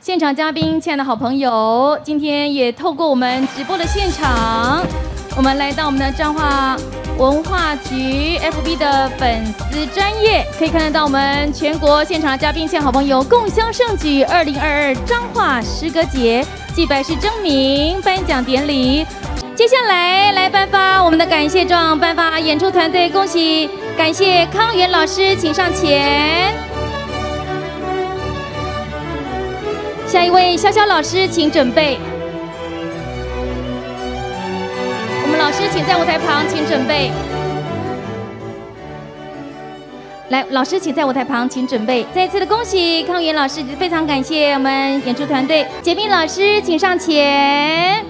現場嘉賓，親愛的好朋友，今天也透過我們直播的現場，我們來到我們的彰化文化局 FB 的粉絲專頁，可以看得到我們全國現場嘉賓、親愛好朋友共襄盛舉2022彰化詩歌節暨百詩徵名頒獎典禮。接下來來頒發我們的感謝狀，頒發演出團隊，恭喜感謝康源老師，請上前。下一位瀟瀟老師，請準備。我們老師請在舞台旁，請準備。來，老師請在舞台旁，請準備。再次的恭喜康源老師，非常感謝我們演出團隊。傑明老師，請上前。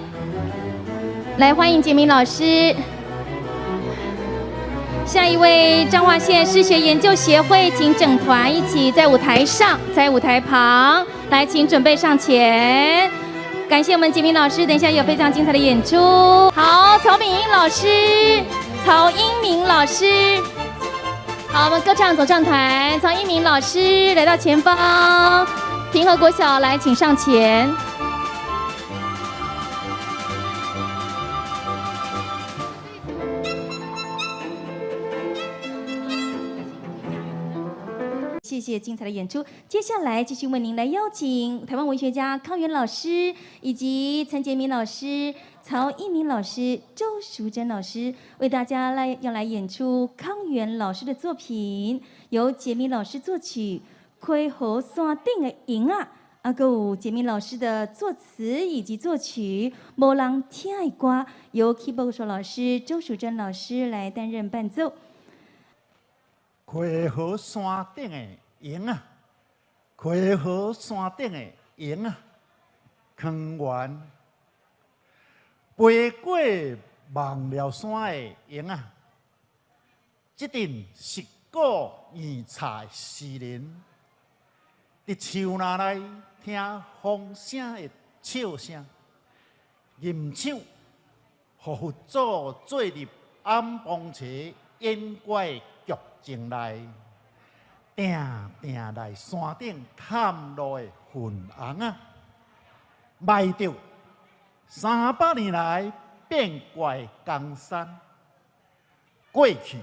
來，歡迎傑明老師。下一位彰化縣詩學研究協會，請整團一起在舞台上，在舞台旁，來，請準備上前。感謝我們傑明老師，等一下有非常精彩的演出。好，曹敏英老師，曹英明老師，好，我們歌唱總唱團曹英明老師來到前方，平和國小來，請上前。謝謝精彩的演出，接下來繼續為您來邀請台灣文學家康源老師，以及陳潔明老師、曹一鳴老師、周淑珍老師，為大家來要來演出康源老師的作品，由潔明老師作曲《溪河山頂的蠅仔》，啊，閣有潔明老師的作詞以及作曲《無人聽的歌》，由 keyboard 手老師周淑珍老師來擔任伴奏。溪河山頂的蠅仔，溪河山頂的蠅仔，康源飛過望寮山的蠅仔，這陣蝕古硬柴的詩人，佇樹林內聽風聲的笑聲，吟唱，予佛祖做入暗崩茶演怪的劇情內，定定來山頂探路的雲翁仔，賣著300年來變怪的江山，過去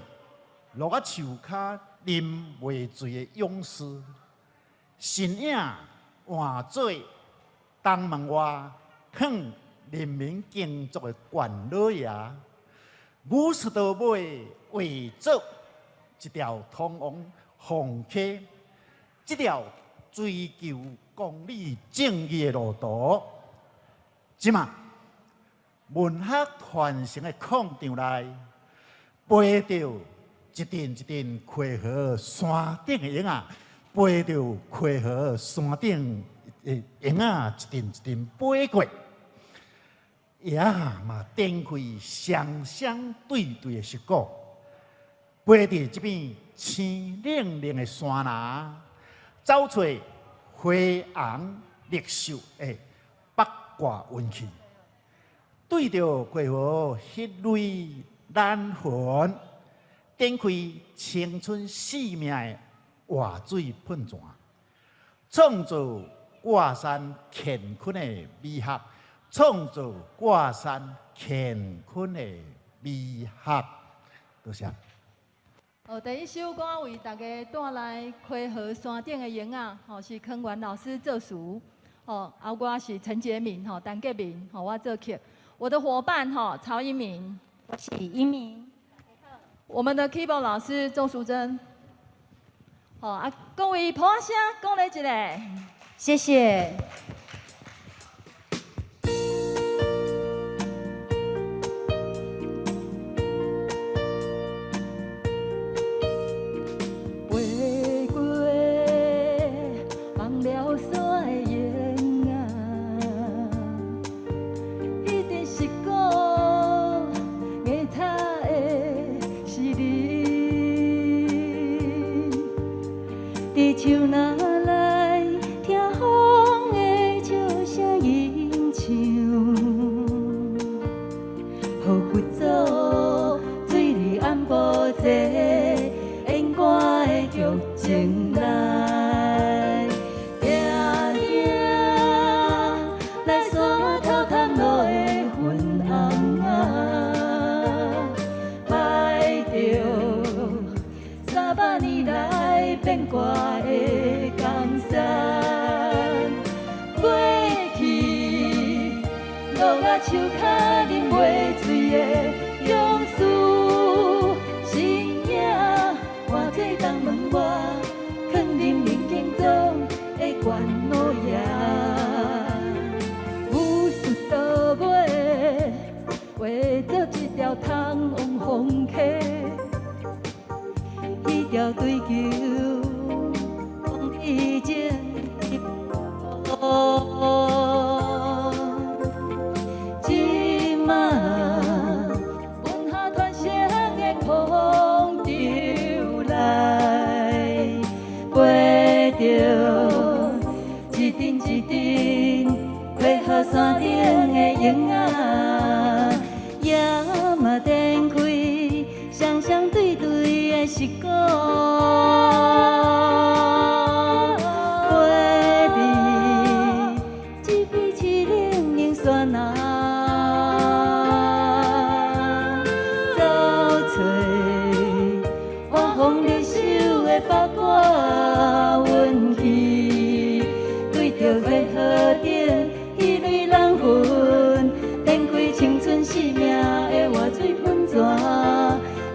落仔樹跤啉袂醉的勇士，身影換做東門外囥人民工作的縣老爺，武士到尾化做一條通往鳳溪，這條追求公理正義的路途。這馬文學傳承的礦場內，飛著一陣一陣溪河山頂的蠅仔，飛著溪河山頂的蠅仔，一陣一陣飛過，也嘛展開雙雙對對的石鼓。飛佇這片青冷冷的山林，走出花紅綠秀的八卦運氣，對著溪河彼縷懶魂，展開青春生命的活水噴泉，創造掛山乾坤的美學，創造掛山乾坤的美學。多謝。哦，第一首歌為大家帶來《溪河山頂的蠅仔》，吼是康源老師作詞，吼啊我是陳潔敏，吼陳潔敏，吼我作曲。我的夥伴吼曹英明，我是英明。我們的 keyboard 老師周淑珍，好啊，各位拍聲鼓勵一下，謝謝。飛過望寮山的蠅仔，彼陣是古硬塔的詩人，佇樹林內聽風的手跤啉袂醉的勇士身影，换做东门外，囥伫民间总的关老爷。武术到尾，化做一条通往风溪，彼条追求公义正义。这马文学传承的空场内，飞著一阵一阵溪河山頂的螢仔，也嘛展開雙雙對對的詩歌。飛佇這片淒冷冷山林，走找晚風入手的八卦運氣，對著溪河頂彼蕊人魂，展開青春生命的活水噴泉，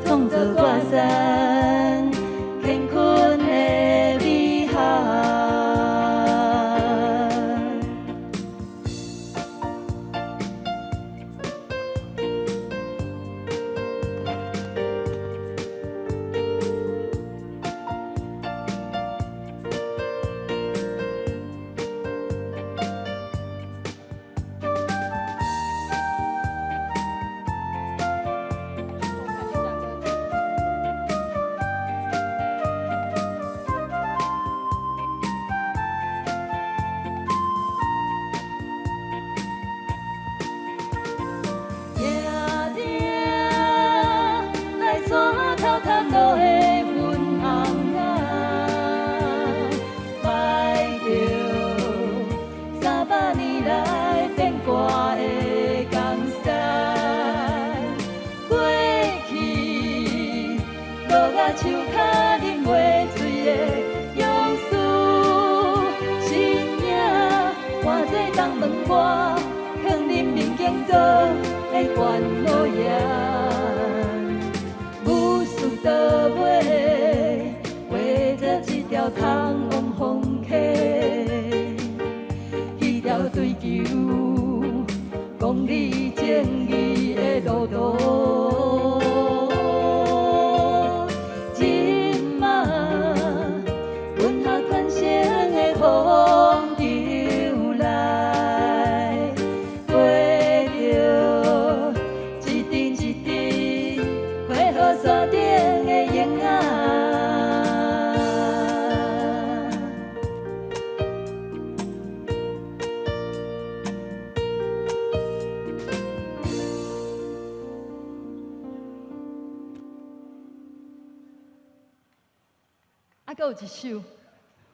創造歌山乾坤的美學。行行來山頭探路的雲紅仔，懷著300年來變卦的江山，過去落甲樹跤啉袂醉的勇士身影，換做東門外，囥恁民間做的關老爺，武術到尾，畫做一條通往風溪，彼條追求公理正義的路途。這馬文學傳承的風場內，飛著一陣一陣溪河山頂的螢仔。啊，閣有一首，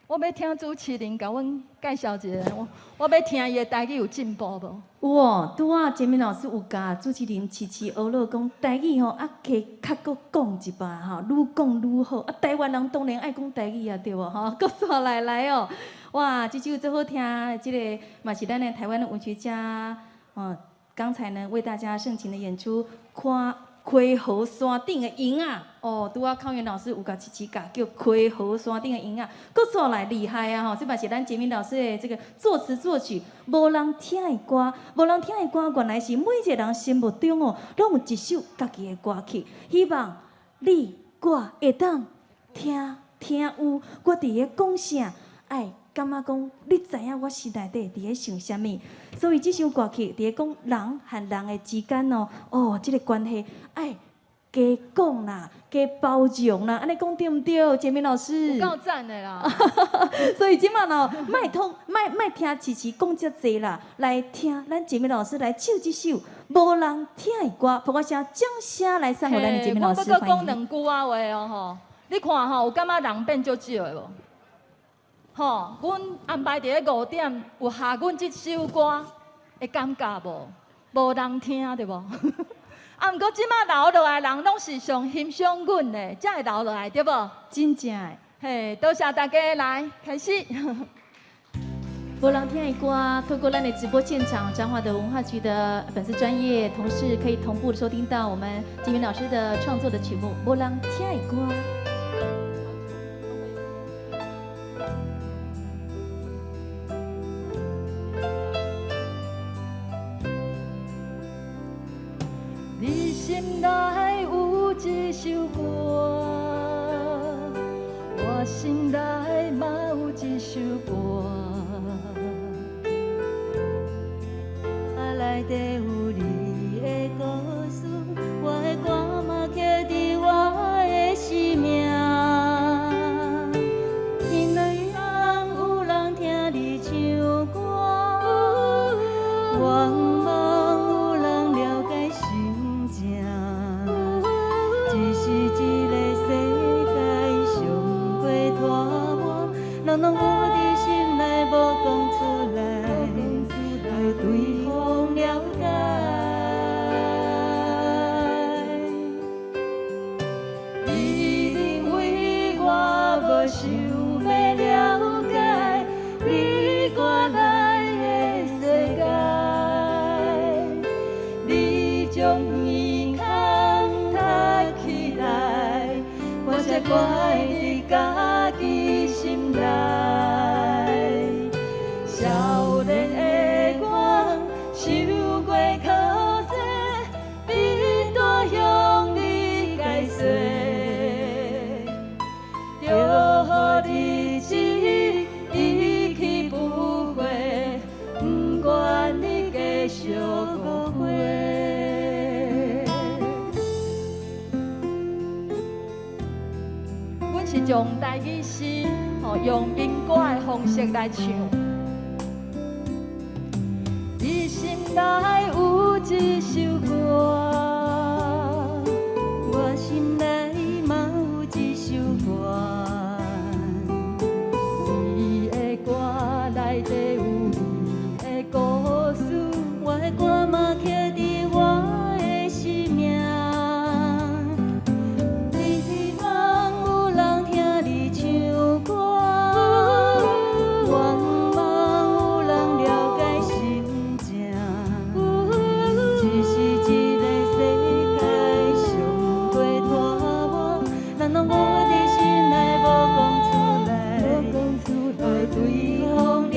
我欲聽主持人共阮介紹一下，我欲聽伊的台語有進步無？有哦，拄仔前面老師有教主持人遲遲學了講台語吼，啊加較閣講一擺吼，愈講愈好。啊，台灣人當然愛講台語啊，對無吼？閣煞來來哦，哇，這首足好聽，這个嘛是咱的台灣的文學家哦。剛才呢為大家盛情的演出，看溪河山頂的螢仔，哦，拄仔康源老師有共遲遲教叫溪河山頂的螢仔，閣煞來厲害啊吼！這嘛是咱傑明老師的這個作詞作曲，無人聽的歌，無人聽的歌，原來是每一個人心目中哦，攏有一首家己的歌曲。希望你我會當聽聽有我佇咧講啥，愛感覺講你知影我心內底佇咧想啥物。所以這首歌曲佇咧講人和人的之間哦，哦，這个關係愛加講啦，加包容啦，按呢講對毋對？傑明老師。有夠讚的啦！所以這馬哦，莫通莫莫聽遲遲講遮濟啦，來聽咱傑明老師來唱這首無人聽的歌，噗仔聲掌聲來送予咱的傑明老師。我閣講兩句仔話哦吼，你看吼，有感覺人變足少的無？吼，阮安排佇咧5點有下阮這首歌的感覺無？無人聽對無？啊，毋過這馬留落來人攏是上欣賞阮的，才會留落來對無？真正的。嘿，多謝大家來開始。無人聽的歌，透過咱的直播現場，彰化的文化局的粉絲專頁同事可以同步收聽到我們潔民老師的創作的曲目《無人聽的歌》。你心內有一首歌，我心內嘛有一首歌。內底有你的故事，我的歌嘛刻佇我的生命。因為有人聽你唱歌，願望有人了解心情。只是這个世界上過拖磨，人攏有佇心內無講出來，愛對方了解。你認為我無想欲了解你歌內的世界，你將耳孔踢起來，我才掛佇家己心內。少年的我受過可惜，貧惰向你解說，祝予日子一去不回，不管你繼續誤會。阮是將台語詩，吼，用民歌的方式來唱。你心內有一首歌，我心內嘛有一首歌。你的歌內底有你的故事，我的歌嘛刻佇我的生命。希望有人聽你唱歌，願望有人了解心情。只是這个世界上過拖磨，人攏有佇心內無講出來，愛對方了解。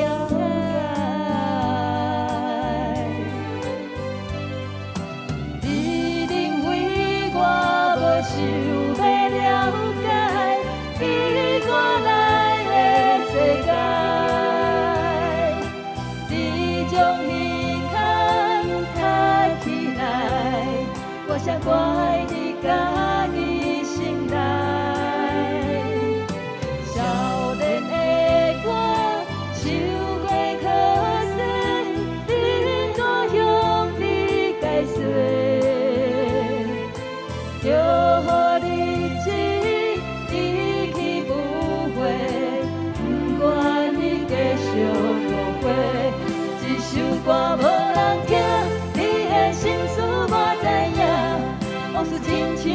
你認為我無想欲了解你歌內的世界，你將耳孔踢起來，我才掛佇家己心內。少年的我受過可惜，貧惰向你解說，祝予日子一去不回，不管你繼續誤會。這首歌無人聽，你的心事我知影，往事親像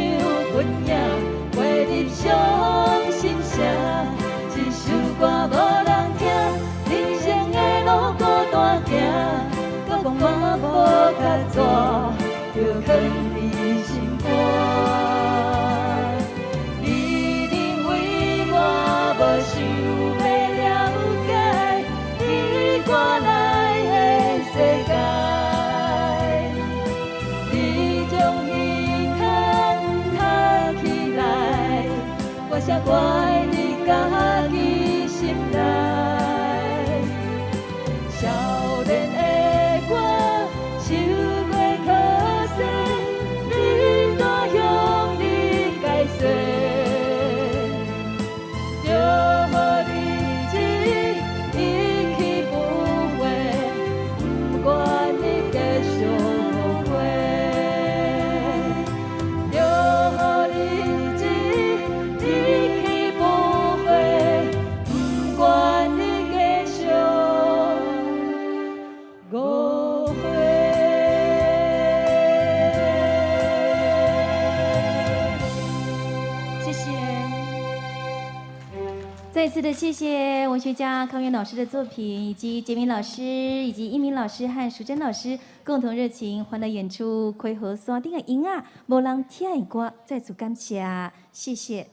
雲影，飛入傷心城。這首歌無人聽，人生的路孤單行，閣講嘛無較紙，著囥佇心肝。你認為我無想欲了解你歌內的世界，你將耳孔踢起來，我才掛佇家己心內。少年的我受過可惜，貧惰向你解說，祝予日子一去不回，不管你繼續誤會。祝予日子一去不再次的謝謝文學家康源老師的作品，以及潔敏老師、以及一鳴老師和淑珍老師共同熱情歡樂演出《開河山頂的蠅仔》，無人聽的歌，再次感謝，謝謝。